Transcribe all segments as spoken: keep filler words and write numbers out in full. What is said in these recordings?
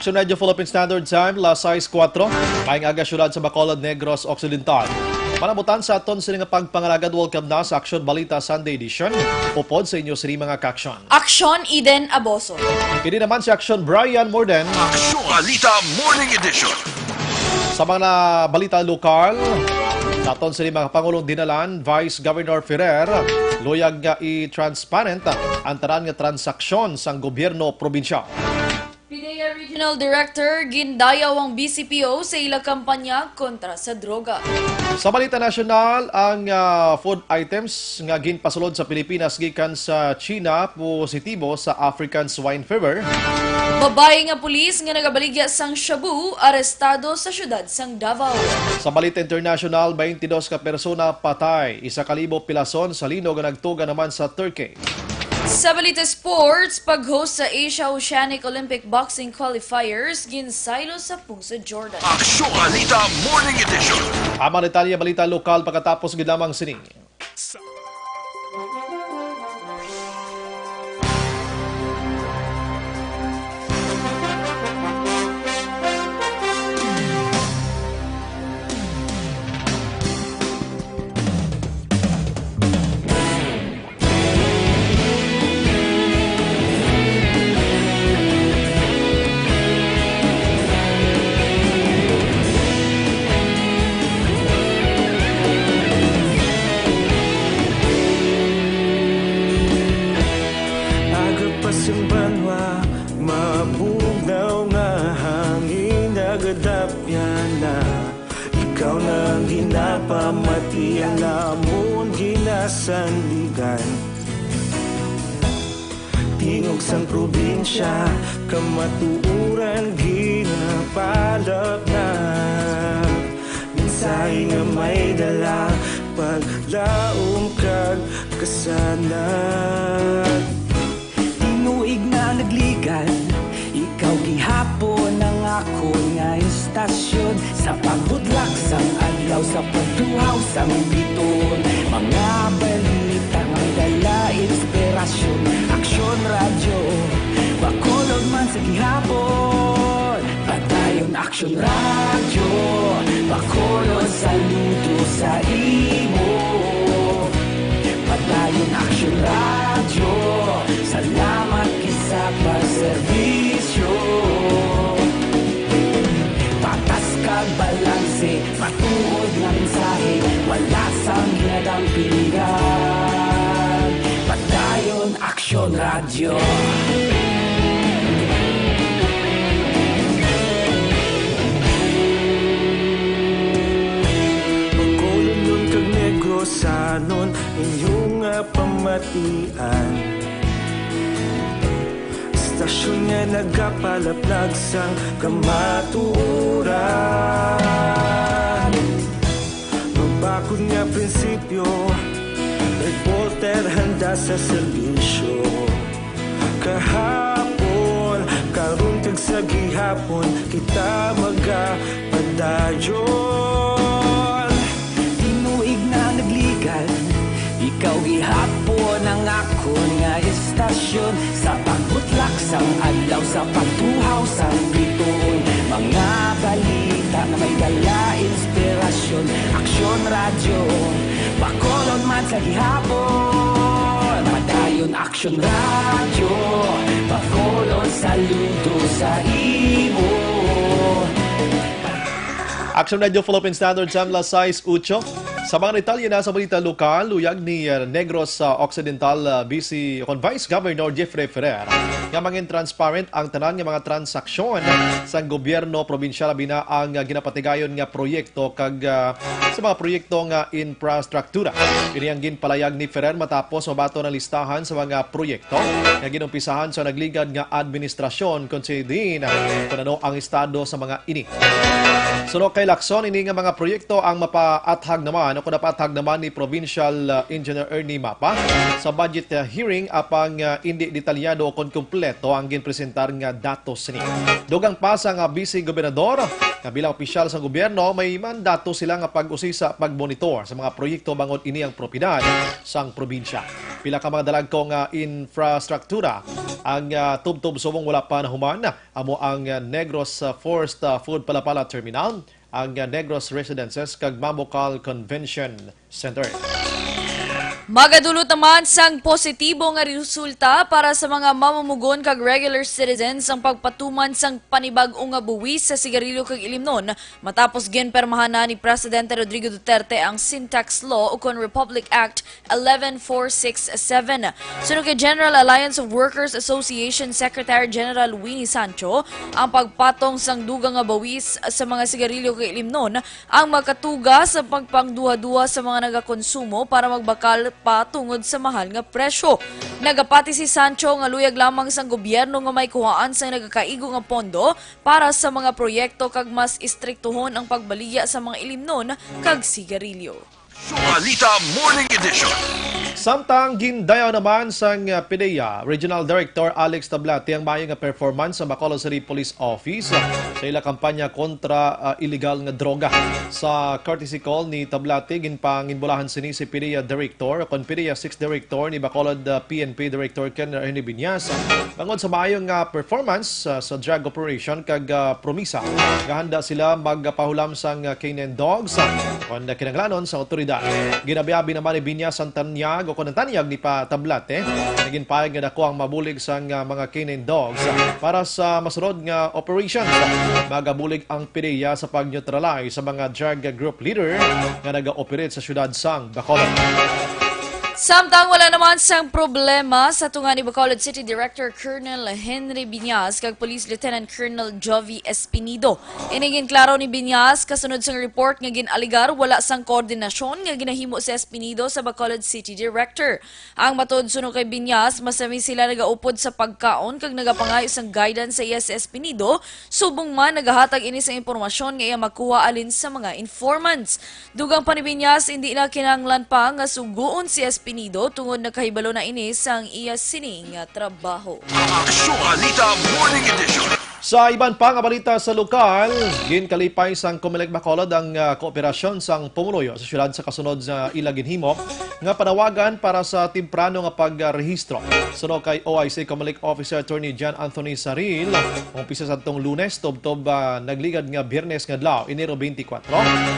Aksyon Radio Philippine Standard Time, las sais kuwatro. Maayong aga, siyudad sa Bacolod, Negros Occidental. Panabutan sa aton sini nga pagpangalagad, welcome na sa Aksyon Balita Sunday Edition, upod sa inyo sini mga kaaksyon. Aksyon, Eden Aboso. Ini naman si Aksyon Brian Morden. Aksyon Balita Morning Edition. Sa mga balita lokal, sa aton sini mga pangulong dinalan, Vice Governor Ferrer, luyag nga i-transparent ang tanan nga transaksyon sang gobyerno probinsyal. PDEA Regional Director, gindayaw ang B C P O sa ila kampanya kontra sa droga. Sa balita nasyonal, ang, ah, food items nga ginpasulod sa Pilipinas gikan sa China positibo sa African Swine Fever. Babayi nga pulis nga nagabaligya sang shabu arestado sa siyudad sang Davao. Sa balita international, twenty-dos ka persona patay, isa ka libo pilason sa linog nga nagtuga naman sa Turkey. Sa balita sports, pag-host sa Asia Oceanic Olympic Boxing Qualifiers, ginsaylo sa pungsod Jordan. Aksyon Balita Morning Edition. Ang mga detalye, balita lokal pagkatapos gid lamang sini. Aga pa sang banwa, mabugnaw nga hangin, nagadapyan na. Ikaw na ang ginapamati, ang amon ginasandigan. Tingog sang probinsya, kamatuoran ginapalapnag. Mensahe nga may dala, paglaom kag kasanag. Tinuig na nagligad, ikaw gihapon ang akon nga istasyon. Sa pagbutlak sang adlaw, sa pagtuhaw sang bituon, mga balita nga may dala inspirasyon. Aksyon Radyo, Bacolod man sa gihapon. Padayon Aksyon Radyo, Bacolod, saludo sa imo. Padayon Aksyon Radyo, salamat gid sa pagserbisyo. Patas kag balanse, matuod nga mensahe, wala sang ginadampingan. Padayon Aksyon Radyo. Bacolodnon kag Negrosanon, inyo nga pamatian. Istasyon nga nagapalaplag sang kamatuoran. Mabakod nga prinsipyo, reporter handa sa serbisyo. Kahapon, karon kag sa gihapon, kita magapadayon. Tinuig na nagligad, ikaw gihapon ang akon nga istasyon. Sa pagbutlak sang adlaw, sa pagtuhaw sang bituon, mga balita nga may dala inspirasyon. Aksyon Radyo, Bacolod man sa gihapon. Padayon Aksyon Radyo, Bacolod, saludo sa imo. Aksyon Radyo Philippine Standard Time, las sais ocho. Sa mga detalye na sa balita lokal, luyag ni, uh, Negros, uh, Occidental, uh, V C, kon Vice Governor Jeffrey Ferrer, nga mangin transparent ang tanan nga mga transaksyon sang gobyerno probinsyal, abi na ang, uh, ginapatigayon nga proyekto kag, uh, sa mga proyekto nga infrastruktura. Ini ang ginpalayag ni Ferrer matapos mabaton ang listahan sa mga proyekto nga ginumpisahan sa nagligad nga administrasyon, kon si Dean, kung ano ang estado sa mga ini. Suno kay Lacson, ini nga mga proyekto ang mapaathag naman o kung napaathag naman ni Provincial, uh, Engineer Ernie Mapa sa budget, uh, hearing, apang, uh, indi detalyado o kon kompleto ang ginpresentar nga datos sini. Dugang pa sang, uh, Vice Gobernador nga bilang opisyal sang gobyerno, may mandato sila nga pag-usisa, pagmonitor sa mga proyekto bangod ini ang propiedad sang probinsya. Pila ka mga dalagko nga infrastruktura Ang, ah, tubtob subong wala pa nahuman amo ang, ah, Negros, ah, Forced, ah, Food Palapala Terminal, ang, ah, Negros Residences kag Mamucal Convention Center. Magadulot naman sang positibo nga resulta para sa mga mamumugon kag regular citizens ang pagpatuman sang panibag-o nga buwis sa sigarilyo kag ilimnon matapos ginpermahan na ni Presidente Rodrigo Duterte ang Sintax Law ukon Republic Act eleven four six seven. Suno kay General Alliance of Workers Association Secretary General Winnie Sancho, ang pagpatong sang dugang nga bawis sa mga sigarilyo kag ilimnon ang makatuga sa pagpangduha-duha sa mga nagakonsumo para magbakal pa tungod sa mahal nga presyo. Nagapati si Sancho nga luyag lamang sang gobyerno nga may kuhaan sang nagakaigo nga pondo para sa mga proyekto kag mas istriktuhon ang pagbaligya sa mga ilimnon kag sigarilyo. Balita Morning Edition. Samtang gindayaw naman sang, ah, PDEA Regional Director Alex Tablate ang maayo nga performance sa Bacolod City Police Office sa ila kampanya kontra, ah, illegal nga droga. Sa courtesy call ni Tablate, ginpanginbulahan sini si PDEA Director o kon PDEA Sixth Director ni Bacolod, ah, P N P Director Ken Ernie Biñas bangod sa maayo nga performance, ah, sa drug operation kag, ah, promisa nga handa sila magpahulam sang, ah, canine dogs, ah, kon kinahanglanon sang awtoridad. Ginabiabi naman ni Biñas ang tanyag o kon ang tanyag ni pa Tablate nga ginpahayag nga dako ang mabulig sang, ah, mga canine dogs, ah, para sa masunod nga operations. Magabulig ang PDEA sa pag-neutralize sa mga drug group leader nga naga-operate sa siyudad sang Bacolod. Samtang wala naman sang problema sa tunga ni Bacolod City Director Colonel Henry Biñas kag Police Lieutenant Colonel Jovi Espinido. Ini ginklaro ni Biñas kasunod sang report nga gin-alegar wala sang koordinasyon nga ginahimo si Espinido sa Bacolod City Director. Ang matod suno kay Biñas, masami sila nagaupod sa pagkaon kag nagapangayo sang guidance sa iya si Espinido, subong man nagahatag ini sa impormasyon nga iya makuha alin sa mga informants. Dugang pa ni Biñas, indi na kinahanglan pa nga sugoon si Espinido tungod nakahibalo na ini sang iya sini nga trabaho. Aksyon Balita Morning Edition. Sa iban pa nga balita sa lokal, ginkalipay sang Comelec Bacolod ang, ah, kooperasyon sang pumuluyo sa siyudad sa kasunod sa ila ginhimo nga panawagan para sa temprano nga pagrehistro. Suno kay O I C Comelec Officer Attorney John Anthony Saril, umpisa sadtong Lunes tubtob, ah, nagligad nga Biyernes nga adlaw, Enero twenty-four,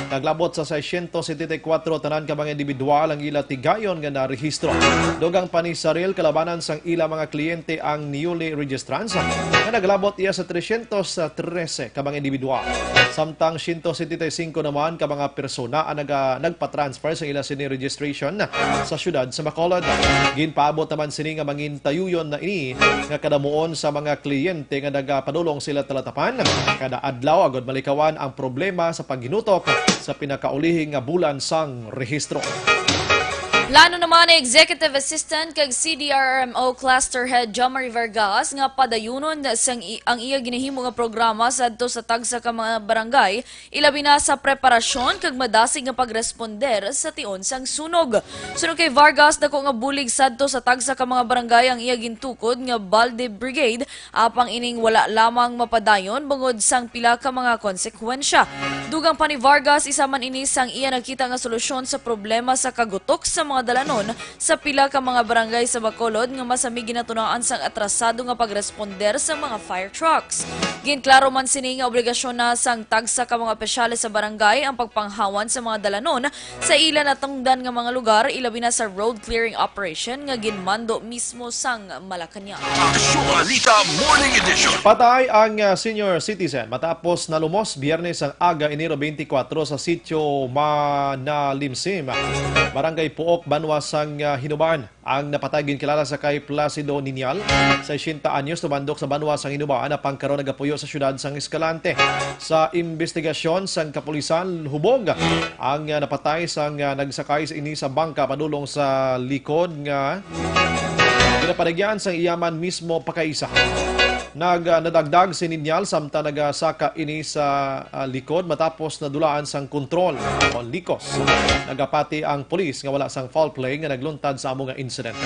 naglabot sa seiscientos setenta y cuatro tanan ka mga individual ang ila tigayon nga narehistro. Dugang pa ni Saril, kalabanan sang ila mga kliyente ang newly registrants nga naglabot iya sa trescientos trese ka mga individual. Samtang siyento setenta y singko naman ka mga persona ang naga-, nagpa-transfer sa ila sini registration sa siyudad sa Bacolod. Ginpaabot naman sini nga mangintayuyon na ini nga kadamuon sa mga kliyente nga nagapadulong sila talatapan kada adlaw agud malikawan ang problema sa paghinutok sa pinakaulihi nga bulan sang rehistro. Plano naman ni Executive Assistant kag C D R R M O Cluster Head Jomari Vargas nga padayunon sang i-, ang iya ginahimo nga programa sadto sa tagsa ka mga barangay, ilabi na sa preparasyon kag madasig nga pagresponder sa tion sang sunog. Suno kay Vargas, dako nga bulig sadto sa tagsa ka mga barangay ang iya gintukod nga Balde Brigade, apang ining wala lamang mapadayon bangod sang pila ka mga konsekwensya. Dugang pa ni Vargas, isa man ini sang iya nakita nga solusyon sa problema sa kagutok sa mga dalanon sa pila ka mga barangay sa Bacolod nga masami ginatunaan sang atrasado nga pagresponder sa mga fire trucks. Ginklaro man sini nga obligasyon na sang tagsa ka mga opisyales sa barangay ang pagpanghawan sa mga dalanon sa ila natungdan nga mga lugar, ilabi na sa road clearing operation nga ginmando mismo sang Malacañang. Aksyon Balita Morning Edition. Patay ang, ah, senior citizen matapos nalumos Biyernes ang aga, Enero twenty-four, sa sitio Manalimsim, Barangay Puok, banwa sang, ah, Hinubaan. Ang napatay ginkilala sa kay Placido Niñal, sesenta anyos, tumandok sa banwa sang Hinubaan, apang karon nagapuyo sa siyudad sang Escalante. Sa imbestigasyon sang kapulisan, hubog ang, ah, napatay sang, ah, nagsakay sa ini sa bangka padulong sa likod nga ginapanagyan sang iya man mismo pakaisa. Nag, ah, nadagdag si Ninyal samtang nagasaka ini sa, ah, likod matapos nadulaan sang kontrol o likos. Nagapati ang pulis nga wala sang foul play nga nagluntad sa amo nga insidente.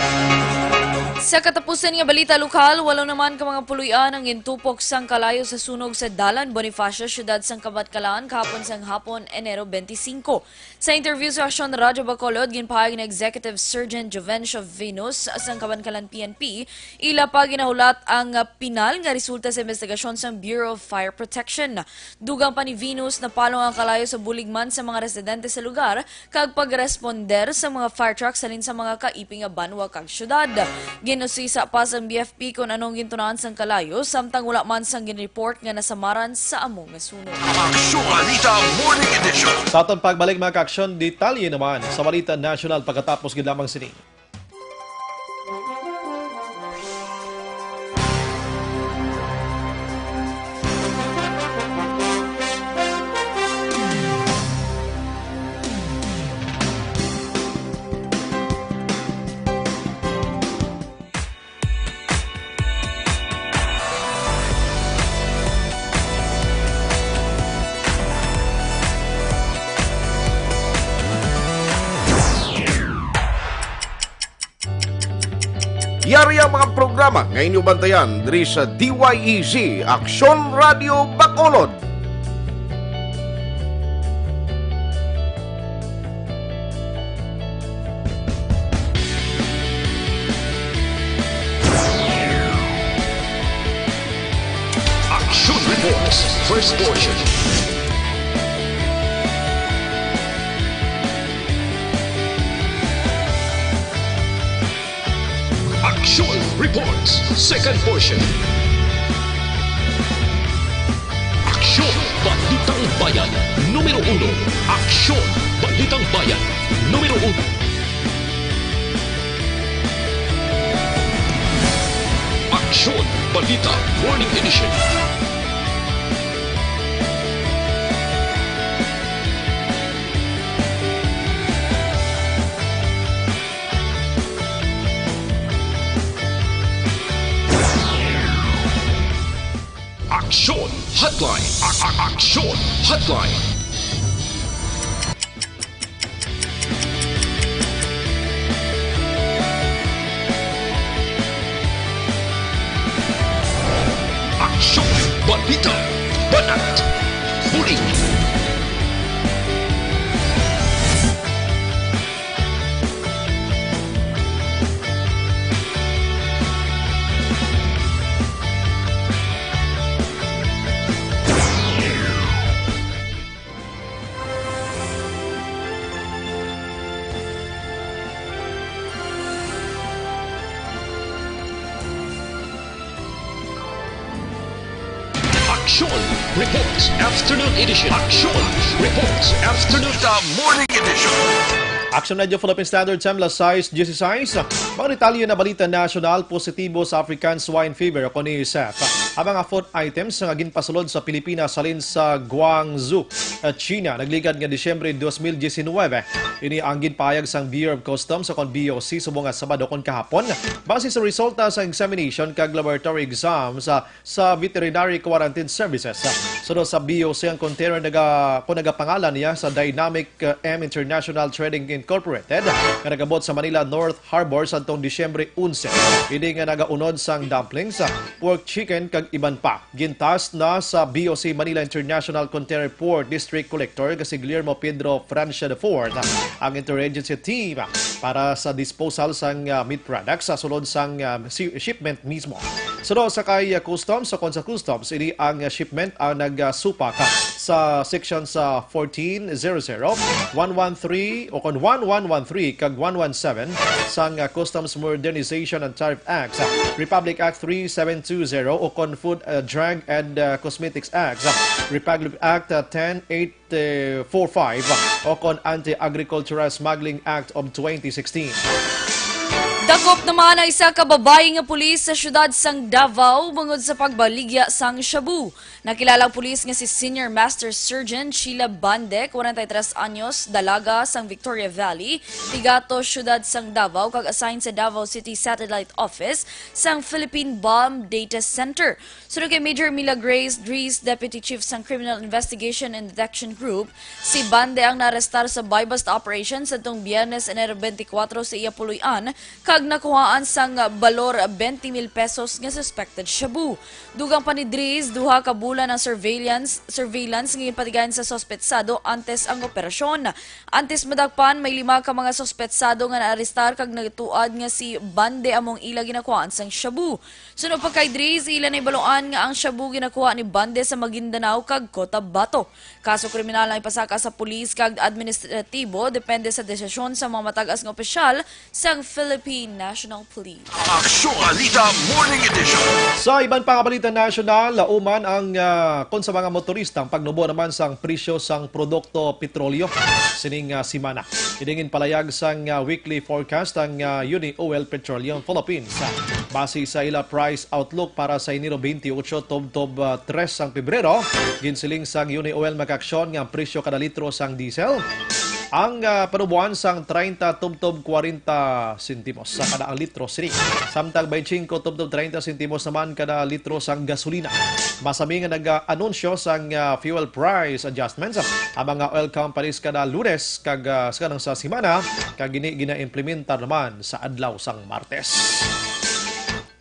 Sa katapusan nga balita lokal, walo naman ka mga puloy-an ang gintupok sang kalayo sa sunog sa Dalan Bonifacio, siyudad sang Kabatkalan, kahapon sang hapon, Enero twenty-five. Sa interview sa Aksyon Radyo Bacolod, ginpahayag ni Executive Surgeon Jovencio Venus sang Kabatkalan P N P, ila pa ginahulat ang, ah, pinal nga resulta sa investigasyon sang Bureau of Fire Protection. Dugang pa ni Venus, napalong ang kalayo sa bulig man sa mga residente sa lugar kag pagresponder sa mga fire trucks halin sa mga kaiping nga banwa kag syudad. Ginusisa pa sang B F P kon anong gintunaan sang kalayo, samtang wala man sang ginreport nga nasamaran sa amo nga sunog. Aksyon Balita Morning Edition. Sa aton pagbalik, mga kaaksyon, detalye naman sa balita nasyonal pagkatapos gid lamang sini. Yari ang mga programa nga inyo bantayan diri sa D Y E Z, Aksyon Radio Bacolod. Action Reports, first portion. Action Reports, second portion. Aksyon, Balitang Bayan, numero uno. Aksyon, Balitang Bayan, numero uno. Aksyon, Balita, Morning Edition. Aksyon Hotline. A-, a-, Aksyon Hotline. Aksyon, balita, banat, bulig. Aksyon Reports Afternoon Edition. Aksyon Reports Afternoon. The Morning Edition. Aksyon Radyo Philippine Standard Time, las sais dieciséis. Mga detalye na balita nasyonal, positibo sa African Swine Fever o kon A S F ang mga food items nga ginpasulod sa Pilipinas halin sa Guangzhou, uh, China, nagligad nga Disyembre dos mil diecinuebe. Ini ang ginpahayag sang Bureau of Customs o kon B O C subong nga Sabado kon kahapon, base sa resulta sa examination kag laboratory exams, ah, sa Veterinary Quarantine Services. Suno sa B O C, ang container naga-, kon nagapangalan niya sa Dynamic, uh, M International Trading Incorporated, nga nagabot sa Manila North Harbor sadtong Disyembre onse. Ini nga nagaunod sang dumplings, pork chicken, kag iban pa. Gintask na sa B O C Manila International Container Port District Collector nga si Guillermo Pedro Francia the fourth ang interagency team para sa disposal sang, ah, meat products sa sulod sang, ah, si-, shipment mismo. Suno sa kay, ah, Customs, o kon sa Customs, ini ang, ah, shipment ang nagsupak sa Section sa fourteen zero zero, one one three, o kon one one one three kag one one seven sang, ah, Customs Modernization and Tariff Act, Republic Act three seven two zero, o kon Food, ah, Drug and, ah, Cosmetics Act, Republic Act, ah, ten eight four five, o kon Anti-Agricultural Smuggling Act of twenty sixteen. Dakop naman ang isa ka babayi nga pulis sa siyudad sang Davao bangod sa pagbaligya sang shabu. Nakilala ang pulis nga si Senior Master Sergeant Sheila Bande, kwarenta y tres anyos, dalaga sang Victoria Valley, tigato siyudad sang Davao kag assigned sa Davao City Satellite Office sang Philippine Bomb Data Center. Sunod kay Major Mila Grace Dries, Deputy Chief sang Criminal Investigation and Detection Group, si Bande ang naarestar sa buy-bust operation sadtong Biyernes, Enero twenty-four, sa iya puloy-an, kag nakuhaan sang balor twenty mil pesos nga suspected shabu. Dugang pa ni Dries, duha ka bulan ang surveillance, surveillance nga ginpatigayon sa suspetsado antes ang operasyon. Antes madakpan, may lima ka mga suspetsado nga naarestar kag nagtuad nga si Bande among ila ginakuhaan sang shabu. Suno pa kay Dries, ila nahibaloan nga ang shabu ginakuha ni Bande sa Maguindanao kag Cotabato. Kaso kriminal ang ipasaka sa pulis kag administratibo depende sa desisyon sa mga matag-as nga opisyal sang Philippine National Police. Aksyon Balita Morning Edition. Sa iban pa nga balita nasyonal, lauman ang, ah, kon sa mga motorista ang pagnubo naman sang presyo sang produkto petrolyo sining, ah, semana. Ini ginpalayag sang, ah, weekly forecast ang, ah, Uni Oil Petroleum Philippines. Base sa ila price outlook para sa Enero twenty-eight tubtob, ah, tres sang Pebrero, ginsiling sang Uni Oil Magkaaksyon nga ang presyo kada litro sang diesel ang, ah, panuboan sang treinta tubtob kwarenta sentimos sa kada ang litro sini. Samtang twenty-five tubtob treinta sentimos naman kada litro sang gasolina. Masami nga nag-anunsyo sang, ah, fuel price adjustments ang mga oil companies kada Lunes kag, ah, sa kanang sa semana, kag ini ginaimplementar naman sa adlaw sang Martes.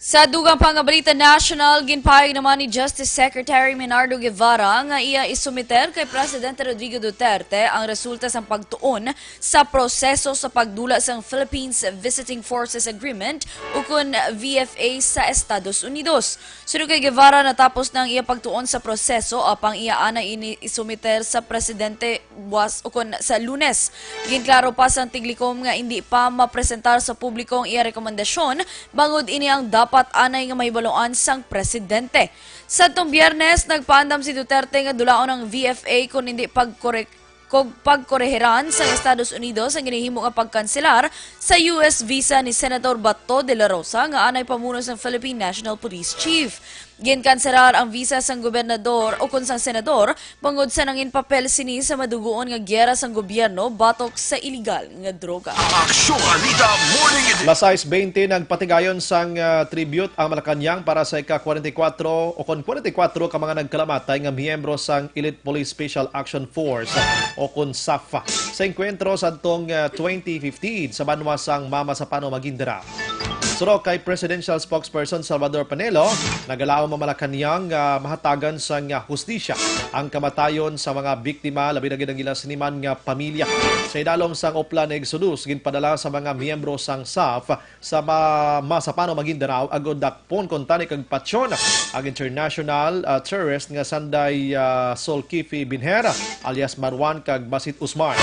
Sa dugang pa nga balita nasyonal, ginpahayag naman ni Justice Secretary Menardo Guevara nga iya isumiter kay Presidente Rodrigo Duterte ang resulta sang pagtuon sa proseso sa pagdula sang Philippines Visiting Forces Agreement, ukon V F A, sa Estados Unidos. Suno kay Guevara, natapos na ang iya pagtuon sa proseso, apang iya anay ini isumiter sa presidente buwas ukon sa Lunes. Ginklaro pa sang tiglikom nga indi pa mapresentar sa publiko ang iya rekomendasyon, bangod ini ang dapat anay nga mahibaloan sang presidente. Sadtong Biyernes, nagpaandam si Duterte nga dulaon ang V F A kon indi pagkorek-, kog pagkorehiran sang Estados Unidos ang ginahimo nga pagkanselar sa U S visa ni Senator Bato de la Rosa nga anay pamuno sang Philippine National Police Chief. Ginkanselar ang visa sang gobernador ukon sang senador bangod sa nangin papel sini sa madugoon nga giyera sang gobyerno batok sa iligal nga droga. Aksyon Balita Morning Edition. Las sais bente, nagpatigayon sang, ah, tribute ang Malacañang para sa ika-kwarenta y kuwatro o kon kwarenta y kuwatro ka mga nagkalamatay nga miyembro sang Elite Police Special Action Force o kon safa sa engkwentro sadtong, ah, twenty fifteen sa banwa sang Mama Sapano, Maguindanao. Suno kay Presidential Spokesperson Salvador Panelo, nagalaom ang Malacañang nga mahatagan sang hustisya ang kamatayon sa mga biktima, labi na gid ang ila sini man nga pamilya. Sa idalom sang Oplan Exodus, ginpadala sa mga miyembro sang safa sa Ma-, Mama Sapano, Maguindanao, agod dakpon kuntani kag patyon ang international, ah, terrorist nga sanday, ah, Zulkifli Bin Hera alias Marwan kag Basit Usman.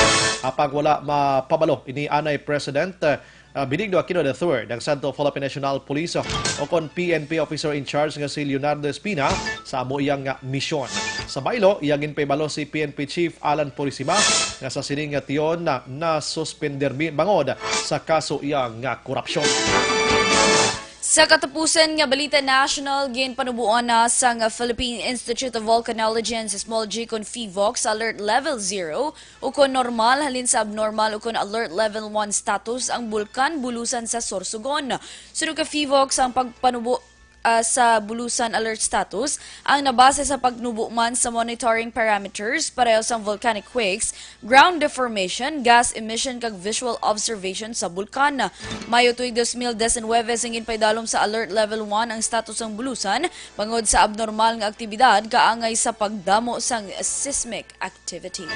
Apang wala mapabalo ini anay President, ah, Benigno Aquino the third, ang Santo Philippine National Police, o kon P N P officer in charge nga si Leonardo Espina sa amo iyang, ah, misyon. Sa baylo, iya ginpahibalo si P N P Chief Alan Purisima nga sa sini nga tion na nasuspender mi-, bangod sa kaso iya nga korupsyon. Sa katapusan nga balita national, ginpanuboan na sang Philippine Institute of Volcanology and Seismology kon PHIVOLCS Alert Level Zero ukon normal halin sa abnormal ukon Alert Level One status ang Bulkan Bulusan sa Sorsogon. Suno kay PHIVOLCS, ang pagpanubo, ah, sa Bulusan Alert status ang nabase sa pagnubo man sa monitoring parameters pareho sang volcanic quakes, ground deformation, gas emission kag visual observation sa bulkan. Mayo tuig dos mil disinwebe, sang ginpaidalom sa Alert Level One ang status sang Bulusan bangod sa abnormal nga aktibidad kaangay sa pagdamo sang seismic activity.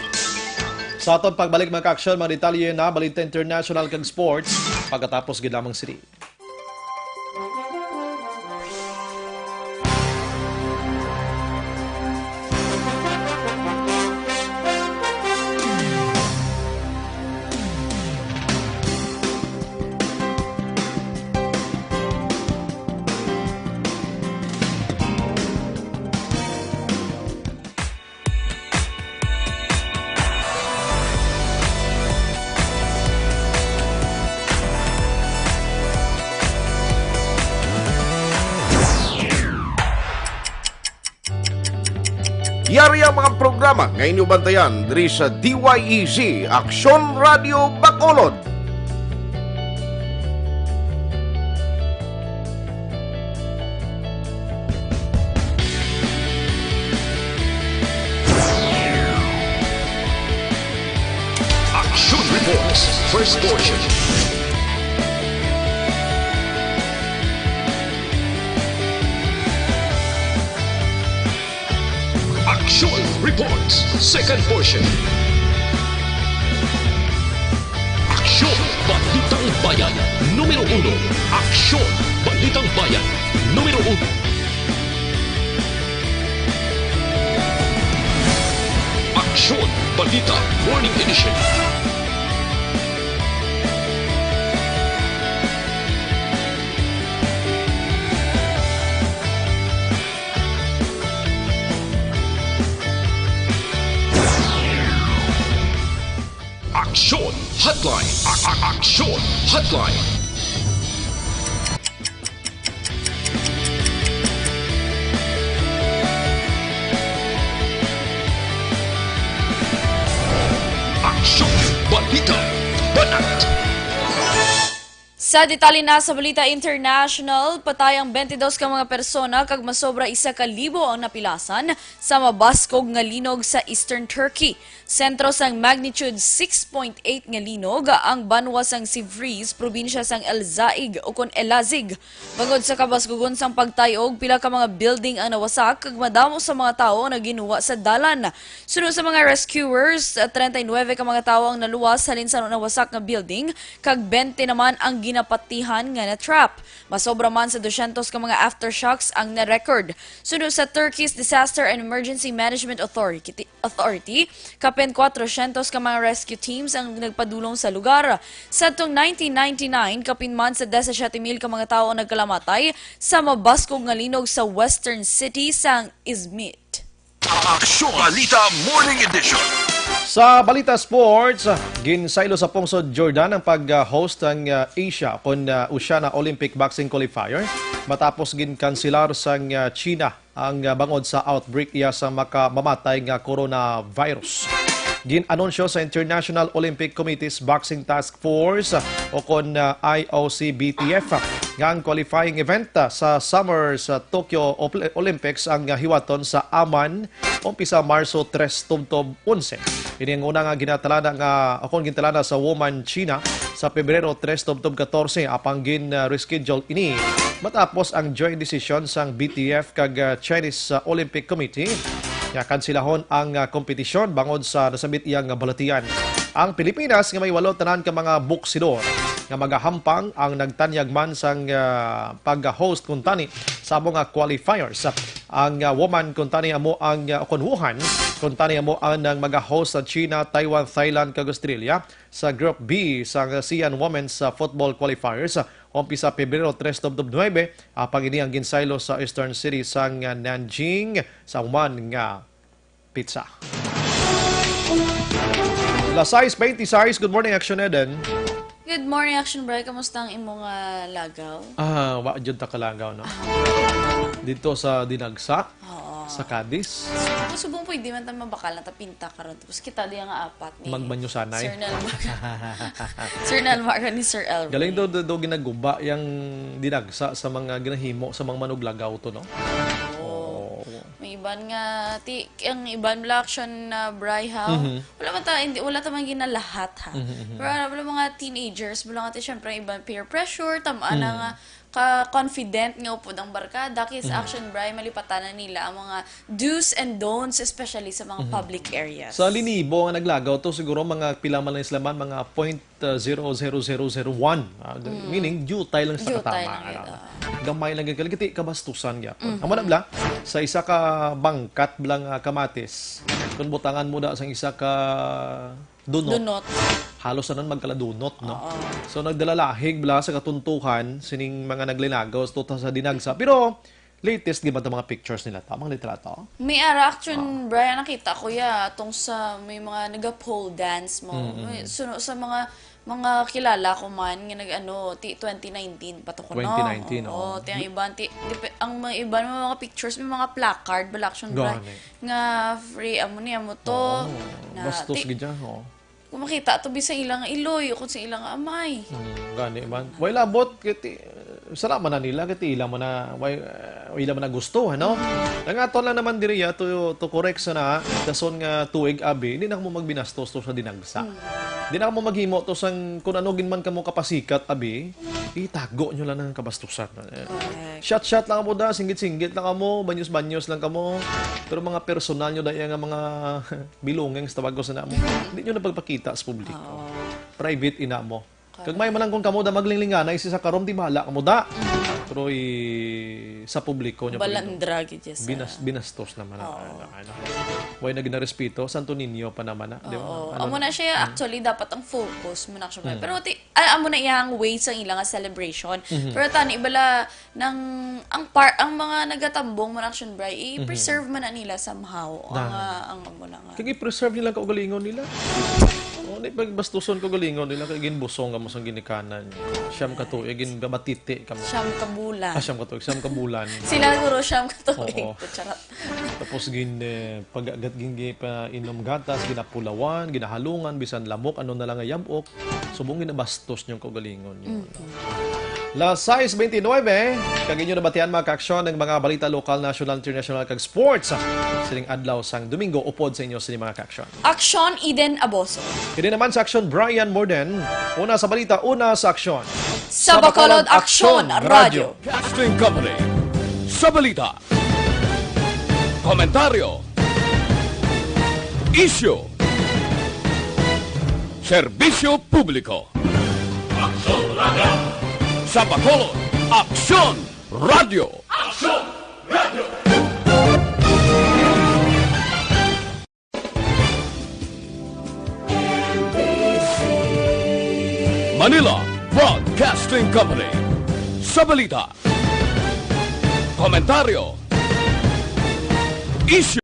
Sa aton pagbalik, mga ka-aksyon, mga detalye na balita international kag sports pagkatapos gid lamang sini. Yari ang mga programa nga inyo bantayan diri sa D Y E Z, Aksyon Radio Bacolod. Action Reports, first portion. Action Reports, second portion. Aksyon, Balitang Bayan, numero uno. Aksyon, Balitang Bayan, numero uno. Aksyon, Balita, Morning Edition. Aksyon Hotline. A- a- Aksyon Hotline. Aksyon Balita Banat. Sa detalye na sa balita international, patay ang twenty-dos ka mga persona kag masobra isa ka libo ang napilasan sa mabaskog nga linog sa Eastern Turkey. Sentro sang magnitude six point eight nga linog ang banwa sang Sivriz, probinsya sang Elazig ukon Elazig. Bangod sa kabaskugon sang pagtayog, pila ka mga building ang nawasak kag madamo sa mga tawo ang naginwa sa dalan. Suno sa mga rescuers, treinta y nueve ka mga tawo ang naluwas halin sa nawasak nga building, kag twenty naman ang ginapatihan nga na-trap. Masobra man sa dosyentos ka mga aftershocks ang na-record. Suno sa Turkey's Disaster and Emergency Management Authority, Authority, kapin kwatrosyentos ka mga rescue teams ang nagpadulong sa lugar. Sadtong nineteen ninety-nine, kapin man sa disisiete mil ka mga tawo ang nagkalamatay sa mabaskog nga linog sa western city sang Izmit. Aksyon Balita Morning Edition. Sa balita sports, ginsaylo sa pungsod Jordan ang pag-host sang, ah, Asia kon, ah, Oceania Olympic Boxing Qualifier matapos ginkanselar sang, ah, China ang, ah, bangod sa outbreak iya sa makamamatay nga coronavirus. Gin-anunsyo sa International Olympic Committee's Boxing Task Force, o kon, ah, I O C B T F, nga ang qualifying event, ah, sa summer sa Tokyo Op-, Olympics ang, ah, hiwaton sa Amman, umpisa Marso tres tubtob onse. Ini ang una nga ginatalana nga, o kon gintalana sa Woman China sa Pebrero tres tubtob katorse, apang gin, ah, reschedule ini matapos ang joint decision sang B T F kag, ah, Chinese, ah, Olympic Committee nga kansilahon ang, ah, kompetisyon bangod sa nasambit iya nga balatian. Ang Pilipinas nga may walo tanan ka mga boksidor nga magahampang ang nagtanyag man sang, ah, pag-host kuntani sa amo nga qualifiers. Ang, ah, woman kuntani amo ang, ah, kon wuhan kuntani amo ang nang mag-host sa China, Taiwan, Thailand kag Australia sa Group B sang ASEAN Women's, ah, Football Qualifiers, ah, umpisa Pebrero tres tubtob nuebe, apang ini ang ginsaylo sa Eastern City sang, ah, Nanjing sa Oman nga pizza. Las sais beintisais, good morning, Action Eden. Good morning, Action Bray. Kamusta ang imo nga lagaw? Ah, wa jud ta kalagaw, no? Ah. Dito sa Dinagsa, Oo. sa Cadiz. Subong pwede man ta mabakal na ta pinta karon. Tapos kita diya nga apat ni Magbanyo sanay. Sir Nel Mar-, Sir Nel Mar-, ni Sir Elroy. Galing daw, daw, daw ginaguba yang Dinagsa sa mga ginahimo sa mga manuglagaw to, no? Oo. Oo. May iban nga, ti-, ang iban bala, Action, ah, Bray, ha? Mhm. Wala man ta, hindi, wala ta man ginalahat, ha? Mhm, mhm. Pero wala mga teenagers, wala nga ti, syempre, ang iban peer pressure, tam-, ana Mm. nga, ka-confident nga upod ang barkada, kis Mm. Action Bray, malipatan na nila ang mga do's and don'ts, especially sa mga Mm. public areas. Sa linibo nga naglagaw to, siguro mga pila man lang sila man, mga point, uh, zero zero zero zero one. Ah, Mm. meaning, diutay lang sa Diutay katama, lang yun, ano. oo. Gamay lang gid, kalagiti kabastusan gyapon. Mhm. Amo na bala, sa isa ka bangkat bala nga kamatis, kung butangan mo da sang isa ka dunot, Dunot. halos tanan magkaladunot, no? Oo. So, nagdalalahig bala sa katuntuhan sining mga naglinagaw sa, sa Dinagsa. Pero, latest, di ba, itong mga pictures nila? Tamang litrato? May ara, Action, Ah. Brian, nakita ko ya, atong sa may mga naga-pole dance mo. Mm, mm. May, suno sa mga mga kilala ko man nga nag-ano, ti twenty nineteen pa to kuno. Twenty nineteen, Oo, oo. ti ang iban, ti, dipe-, ang mga iban, may mga pictures, may mga placard, bala, action bra, Gani. nga free, amo ni, amo to. Oo, Na, bastos ti, gid siya, oo. Kung makita to, bi sa ilang iloy, o kung sa ilang amay. Hmm, gani man. Way labot, kay ti, sala man na nila, kay ti ila man na, way, uh, ila man na gusto, ano? Ang ato lang naman diri, ah, to, to correct sa na, dason nga tuig, abi, hindi na mo magbinastos to sa dinagsa. Hmm. Di na mo maghimo to sang kung ano gid man kamo kapasikat, abi, itago nyo lang ang kabastusan. Eh, Correct. shot-shot lang mo da, singgit-singgit lang kamo, banyos-banyos lang kamo. Pero mga personal nyo da iya nga mga belongings, tawag ko sa namo. Hindi nyo na pagpakita sa publiko. Oo. Private ina mo. Kag may man lang kung kamo da maglinglinganay si sa karom, di bala kamo da. Mm. Pero i-, sa publiko nyo, Balandra gid siya sa binas-, binastos naman na, Oo. ano, ano. Way na ginarespeto, Santo Niño pa naman na, di ba? Oo. Ano Amo na? na siya, Mm. actually, dapat ang focus mo na siya. Mm. Pero ti-, ah, amo na iyang way sa ila nga celebration. Mhm. Pero tani, bala, nang, ang par-, ang mga nagatambong mo na action, Bri, Mhm. i-preserve man na nila somehow. Ang, Na. ah, ang amo na nga. Kag i-preserve nila kaugalingon nila. O, di pagbastuson kaugalingon nila, kay ginbusong kamo sang ginikanan. Siyam ka tuig, ginbabatiti kamo. Siyam ka bulan. Ah, siyam ka tuig, siyam ka bulan. Sila siguro siyam ka tuig. Oo. Charot. Tapos gin, eh, pag-, gat-, gin-, gin-, pa-, inom gatas, ginapulawan, ginahalungan, bisan lamok, ano na lang nga yabok. Subong ginabastos niyong kaugalingon niyo, no? Mhm. Las sais beintinuebe, kag inyo nabatian, mga ka-aksyon, ang mga balita lokal, nasyonal, internasyonal, kag sports sining adlaw sang Domingo, upod sa inyo sini, mga ka-aksyon. Aksyon, Eden Aboso. Kini naman sa aksyon, Brian Morden. Una sa balita, una sa aksyon. Sa Bacolod, Aksyon, Radyo. Broadcasting Company. Sa balita, komentaryo, isyu, serbisyo publiko. Aksyon Radyo. Sa Bacolod, Aksyon Radyo. Aksyon Radyo. Manila Broadcasting Company. Sa balita, komentaryo, isyu,